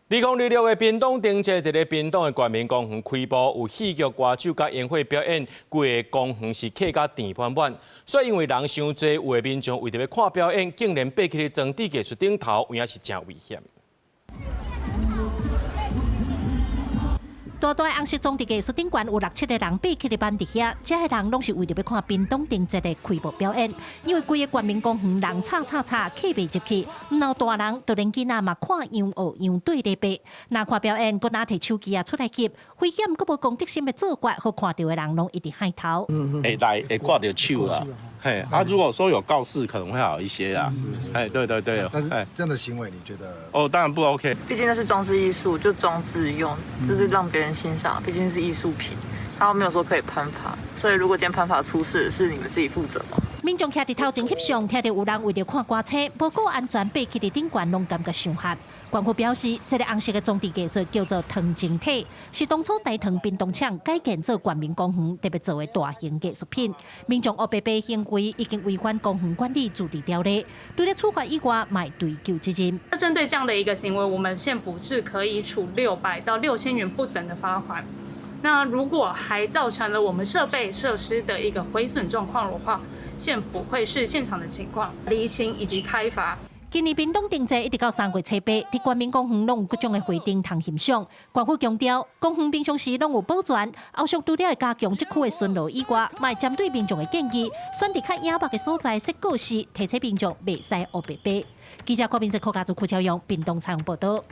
2026的屏東燈節，佇咧屏東的國民公園開幕，有戲劇、歌手佮煙火表演，規个公園是客甲填滿滿。煞因為人傷濟，有的民眾為著欲看表演，竟然爬去裝置藝術頂頭，有影是誠危險。大大紅色裝置藝術頂懸有六七个人爬起來挽佇遐，遮个人攏是為著欲看屏東燈節的開幕表演。因為規个國民公園人吵吵吵，客袂入去，毋但大人，就連囡仔嘛看樣學樣綴咧爬。若看表演，閣若提手機仔出來翕，危險閣無公德心的做法，予看著的人攏一直害頭。會來會掛著手啦，嘿，啊，如果說有告示可能會好一些啦，哎，對對對，但是這樣的行為你覺得？哦，當然不 OK。畢竟那是裝置藝術，就裝置用，就是讓別人欣賞，畢竟是藝術品，他沒有說可以攀爬，所以如果今天攀爬出事，是你們自己負責嗎？民眾徛佇頭前翕相，聽著有人為著看歌星，無顧安全爬去佇頂懸，攏感覺傷嚇。縣府表示，這个紅色的裝置藝術叫做糖晶體，是當初大糖屏東廠改建做國民公園特別做的大型藝術品。民眾烏白爬行為已經違反公園管理自治條例，除了處罰以外，嘛會追究責任。那針對這樣的一個行為，我們縣府是可以處600到6000元不等的罰款。那如果還造成了我們設備設施的一個毀損狀況的話，縣府會視現場的情況釐清以及開罰。今年屏東燈節一直到3月初8，佇國民公園攏有各種的花燈通欣賞。縣府強調，公園平常時攏有保全，後續除了會加強這區的巡邏以外，嘛會針對民眾的建議，選佇較隱密的所在設告示，提醒民眾袂使烏白爬。記者郭明哲、柯家族、柯超勇，屏東採訪報導。